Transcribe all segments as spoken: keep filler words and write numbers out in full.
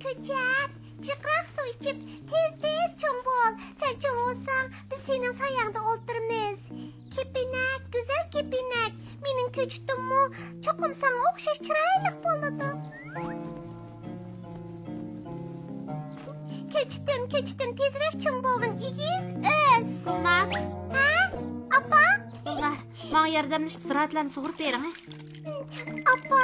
كۆچەت، جىقراق سۇ ئىچىپ، تېز-تېز چوڭ بول. سەن چوڭ بولساڭ، بىز سېنىڭ سايەڭدە ئولتۇرىمىز. كېپىنەك، گۈزەل كېپىنەك، مېنىڭ كۆچىتىممۇ چوقۇم ساڭا ئوخشاش چىرايلىق بولىدۇ. كۆچىتىم، كۆچىتىم، تېزرەك چوڭ بولغىن، ئېگىز ئۆس. گۈلنار. ھە؟ ئاپا؟ گۈلنار، ماڭا ياردەملىشىپ زىرائەتلەرنى سۇغۇرۇپ بېرىڭ، ھە؟ ئاپا،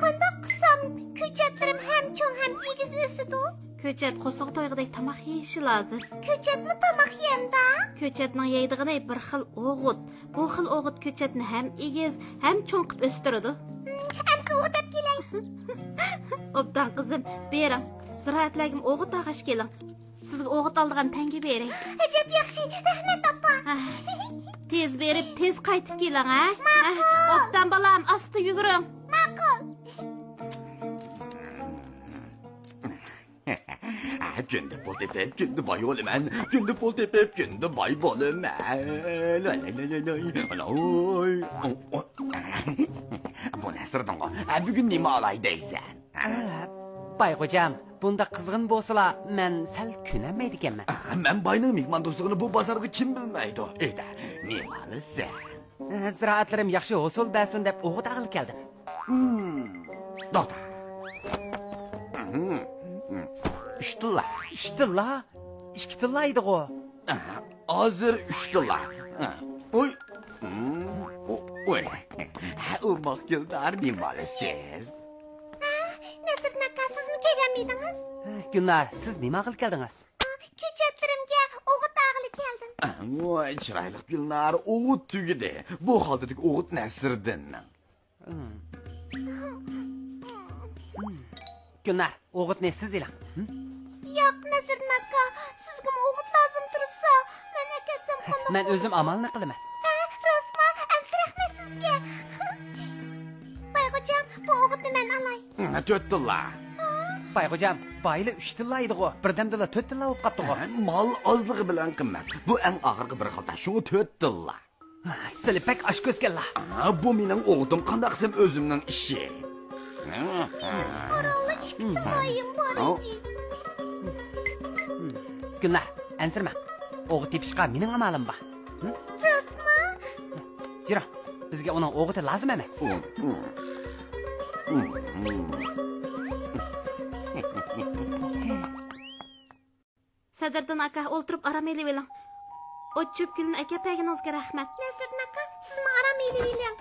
قانداق قىلسام كۆچەتلىرىم ھەم چوڭ ھەم ئېگىز ئۆسىدۇ؟ كۆچەت قورسىقى تويغۇدەك تاماق يېيىشى لازىم. كۆچەتمۇ تاماق يەمدا؟ كۆچەتنىڭ يەيدىغىنى بىر خىل ئوغۇت. بۇ خىل ئوغۇت كۆچەتنى ھەم ئېگىز، ھەم چوڭ قىلىپ ئۆستۈرىدۇ. ئەمسە ئوغۇت ئەپ كېلەي. ئوبدان قىزىم، بېرىڭ. زىرائەتلەرگىمۇ ئوغۇت ئالغاچ كېلىڭ. سىزگە ئوغۇت ئالىدىغان تەڭگە بېرەي. ئەجەب ياخشى، رەھمەت، ئاپا. ھە. تېز بېرىپ، تېز قايتىپ كېلىڭ، ھە؟ ماقۇل. ھە. ئوبدان بالام، ئاستا يۈگۈرۈڭ. ماقۇل. كۈندە پۇل تېپىپ، كۈندە باي بولىمەن. كۈندە پۇل تېپىپ، كۈندە باي بولىمەن. لاي، لاي، لاي، لاي، لاي. ئاناي. بۇ نەسىردىنغۇ. بۈگۈن نېمە ئالاي دەيسەن؟ باي خوجام، بۇنداق قىزغىن بولسىلا، مەن سەل كۆنەلمەيدىكەنمەن. مەن باينىڭ مېھماندوستلۇقىنى بۇ بازاردا كىم بىلمەيدۇ؟ ئېيتە، نېمە ئالىسەن؟ زىرائەتلىرىم ياخشى ھوسۇل بەرسۇن دەپ ئوغۇت ئاغىلى كەلدىم. توختا. ئۈچ تىللا. ئۈچ تىللا؟ ئىككى تىللا ئىدىغۇ. ھازىر ئۈچ تىللا. ئوي. ئوي. ئۇ ماقۇل، نېمە ئالىسىز؟ نەسىردىن ئاكا، سىزمۇ كەلگەنمىدىڭىز؟ گۈلنار، سىز نېمە ئاغىلى كەلدىڭىز؟ كۆچەتلىرىمگە ئوغۇت ئاغىلى كەلدىم. ۋاي، چىرايلىق گۈلنار، ئوغۇت تۈگىدى. بۇ خالتىدىكى ئوغۇت نەسىردىننىڭ. گۈلنار، ئوغۇتنى سىز ئېلىڭ. ياق، نەسىردىن ئاكا، سىزگىمۇ ئوغۇت لازىم تۇرسا، مەن ئەكەتسەم قانداق؟ مەن ئۆزۈم ئامالنى قىلىمەن. ھە، راستما؟ ئەمسە رەھمەت سىزگە. باي خوجام، بۇ ئوغۇتنى مەن ئالاي. تۆت تىللا. باي خوجام، بايىلى ئۈچ تىللا ئىدىغۇ، بىردەمدىلا تۆت تىللا بولۇپ قاپتىغۇ. مال ئازلىقى بىلەن قىممەت. بۇ ئەڭ ئاخىرقى بىر خالتا، شۇڭا تۆت تىللا. سىلى بەك ئاچكۆزكەنلا. بۇ مېنىڭ ئوغۇتۇم، قانداق قىلسام ئۆزۈمنىڭ ئىشى. قاراڭلا، ئىككى تىللايىم بار ئىدى. گۈلنار، ئەنسىرىمەڭ. ئوغۇت تېپىشقا مېنىڭ ئامالىم بار. راستما؟ يۈرۈڭ، بىزگە ئۇنىڭ ئوغۇتى لازىم ئەمەس. سەدىردىن ئاكا، ئولتۇرۇپ ئارام ئېلىۋېلىڭ. ئوت چۆپ گۈلىنى ئەكەپ بەرگىنىڭىزگە رەھمەت. نەسىردىن ئاكا، سىزمۇ ئارام ئېلىۋېلىڭ.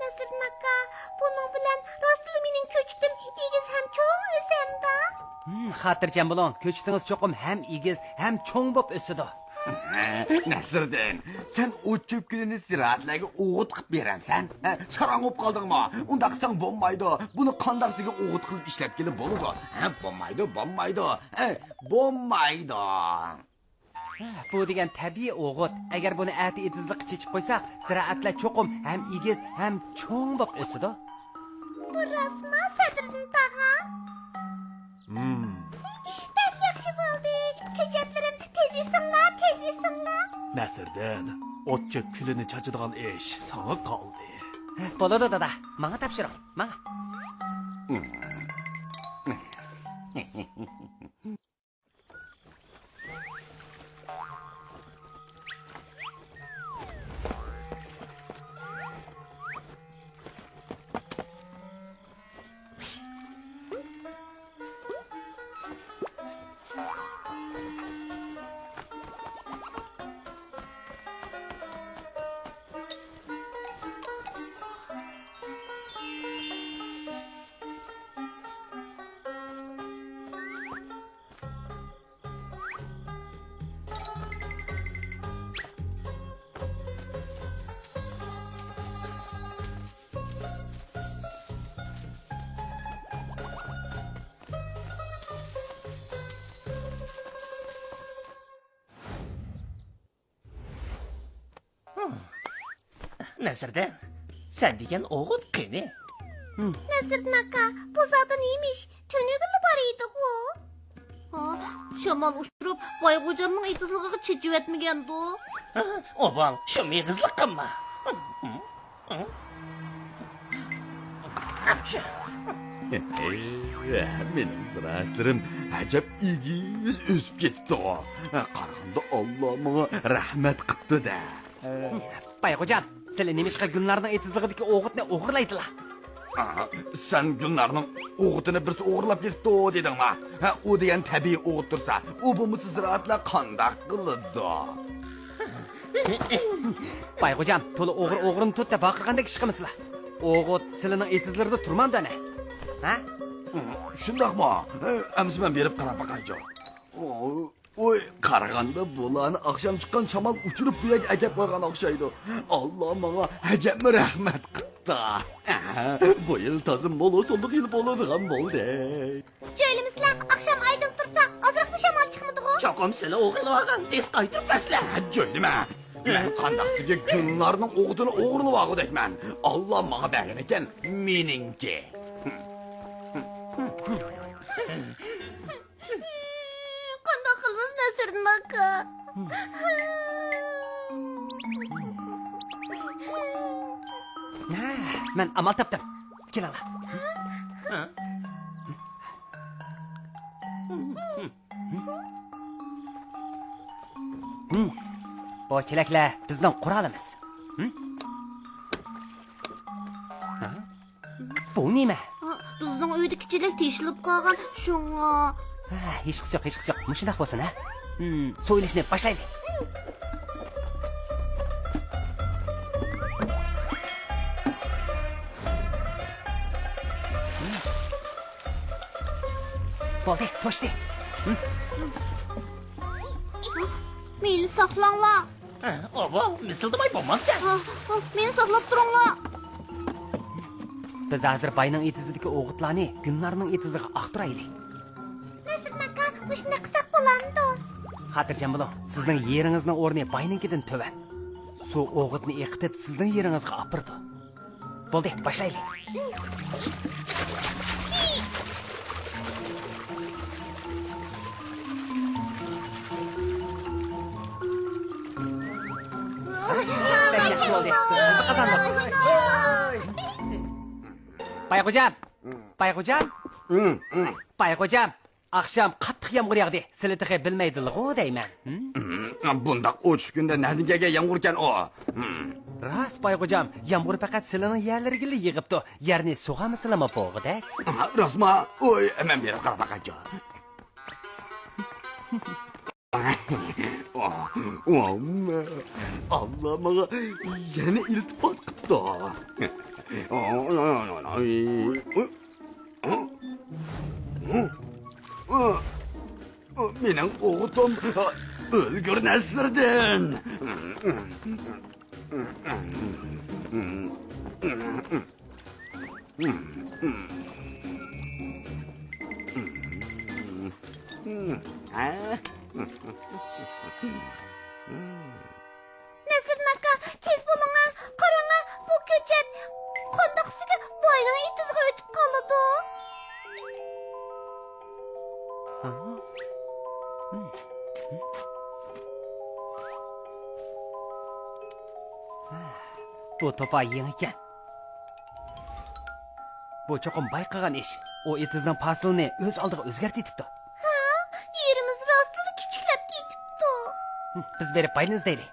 نەسىردىن ئاكا، بۇنىڭ بىلەن راستلا مېنىڭ كۆچىتىم ئېگىز ھەم چوڭ ئۆسەمدا؟ ھىم، خاتىرجەم بولۇڭ، كۆچىتىڭىز چوقۇم ھەم ئېگىز، ھەم چوڭ بولۇپ ئۆسىدۇ. نەسىردىن، سەن ئوت چۆپ گۈلىنى زىرائەتلەرگە ئوغۇت قىلىپ بېرەمسەن؟ ھە، ساراڭ بولۇپ قالدىڭمۇ؟ ئۇنداق قىلساڭ بولمايدۇ. بۇنى قانداق سىزگە ئوغۇت قىلىپ ئىشلەتكىلى بولىدۇ؟ ھە، بولمايدۇ، بولمايدۇ. ھە، بولمايدۇ. ھە، بۇ دېگەن تەبىئىي ئوغۇت. ئەگەر بۇنى ئەتە ئېتىزلىققا چېچىپ قويساق، زىرائەتلەر چوقۇم ھەم ئېگىز، ھەم چوڭ بولۇپ ئۆسىدۇ. بۇ راستما، سەدرىدىن تاغا؟ ھىم. بەك ياخشى بولدى. كۆچەتلىرىم، تېز ئېسىڭلار، تېز ئېسىڭلار. نەسىردىن، ئوت چۆپ كۈلىنى چاچىدىغان ئىش ساڭا قالدى. بولىدۇ، دادا. ماڭا تاپشۇرۇڭ. ماڭا. نەسىردىن، سەن دېگەن ئوغۇت قېنى؟ نەسىردىن ئاكا، بۇ زادى نېمە ئىش؟ تۈنۈگۈنلا بار ئىدىغۇ. ھا، شامال تۇرۇپ، بايغوجامنىڭ ئېتىزلىقىغا چېچىۋەتمىگەندۇ؟ ئوبال، شۇ مېغىزلىق قىلما. ھەي، مېنىڭ زىرائەتلىرىم ئەجەب ئېگىز ئۆسۈپ كېتىپتۇ. قارىغاندا، ئاللا ماڭا رەھمەت قىپتۇ-دە. بايغوجام، سىلى نېمىشقا گۈلنارنىڭ ئېتىزلىقىدىكى ئوغۇتنى ئوغرىلايدىلا؟ ئاھا، سەن گۈلنارنىڭ ئوغۇتىنى بىرسى ئوغرىلاپ كېتىپتۇ دېدىڭما؟ ھە، ئۇ دېگەن تەبىئىي ئوغۇت تۇرسا، ئۇ بولمىسا زىرائەتلەر قانداق قىلىدۇ؟ بايغوجام، تولا ئوغرى ئوغرىنى تۇت دەپ ۋارقىرىغاندەك ئىش قىلمىسىلا. ئوغۇت سىلىنىڭ ئېتىزلىرىدا تۇرمامدۇ ئەنە؟ ھە؟ شۇنداقمۇ؟ ئەمسە مەن بېرىپ قاراپ باقايچۇ. ۋوي، قارىغاندا بۇلارنى ئاخشام چىققان شامال ئۇچۇرۇپ بۇ يەرگە ئەكەپ قويغان ئوخشايدۇ. ئاللا ماڭا ئەجەبمۇ رەھمەت قىپتۇ. بۇ يىل تازا مول ھوسۇللۇق يىل بولىدىغان بولدى. جۆيلىمىسىلە، ئاخشام ئايدىڭ تۇرسا، ئازراقمۇ شامال چىقمىدىغۇ؟ چوقۇم سىلى ئوغرىلىۋالغان، تېز قايتۇرۇپ بەرسىلە. ھە، جۆيلىمە. مەن قانداق سىزگە گۈلنارنىڭ ئوغۇتىنى ئوغرىلىۋالغۇدەكمەن؟ ئاللا ماڭا بەرگەن ئىكەن، مېنىڭكى. قانداق قىلىمىز، نەسىردىن ئاكا؟ ھە، مەن ئامال تاپتىم. كېلىڭلار. بۇ چېلەكلەر بىزنىڭ قورالىمىز. ھە؟ بۇ نېمە؟ ھە، بىزنىڭ ئۆيدىكى چېلەك تېشىلىپ قالغان، شۇڭا. ھە، ھېچقىسى يوق، ھېچقىسى يوق. مۇشۇنداق بولسۇن، ھە؟ ھىم، سويۇلۇشنى باشلايلى. بولدى، توشتى. ھىم. مېنى ساقلاڭلار. ھە، ئاۋۇ، مىسىلدىماي بولمامسەن؟ ھە، ھە، مېنى ساقلاپ تۇرۇڭلار. بىز ھازىر باينىڭ ئېتىزىدىكى ئوغۇتلارنى گۈلنارنىڭ ئېتىزىغا ئاقتۇرايلى. نەسىردىن ئاكا، مۇشۇنداق قىلساق بولامدۇ؟ خاتىرجەم بولۇڭ، سىزنىڭ يېرىڭىزنىڭ ئورنى باينىڭكىدىن تۆۋەن. سۇ ئوغۇتنى ئېقىتىپ سىزنىڭ يېرىڭىزغا ئاپىرىدۇ. بولدى، باشلايلى. بەك ياخشى بولدى. قازاندۇق. بايغوجام! بايغوجام! بايغوجام! ئاخشام قاتتىق يامغۇر ياغدى. سىلى تېخى بىلمەيدىلىغۇ دەيمەن. ھىم؟ ھىم، بۇنداق ئوچۇق كۈندە نەدىن كەلگەن يامغۇركەن ئۇ؟ ھىم. راست، بايغوجام، يامغۇر پەقەت سىلىنىڭ يەرلىرىگىلا يېغىپتۇ. يەرنى سۇغارمىسىلىمۇ بولغۇدەك. ھا، راستما؟ ئوي، مەن بېرىپ قاراپ باقايچۇ. ئاللا ماڭا يەنە ئىلتىپات قىپتۇ. مېنىڭ ئوغۇتۇم، ئۆلگۈر نەسىردىن. نەسىردىن ئاكا، تېز بولۇڭا، قاراڭا، بۇ كۆچەت قانداقسىگە باينىڭ ئېتىزىغا ئۆتۈپ قالىدۇ. بۇ توپا يېڭىكەن. بۇ چوقۇم بايقىغان ئىش. ئۇ ئېتىزنىڭ پاسىلىنى ئۆز ئالدىغا ئۆزگەرتىۋېتىپتۇ. ھا، يېرىمىز راستلا كىچىكلەپ كېتىپتۇ. بىز بېرىپ باينى ئىزدەيلى.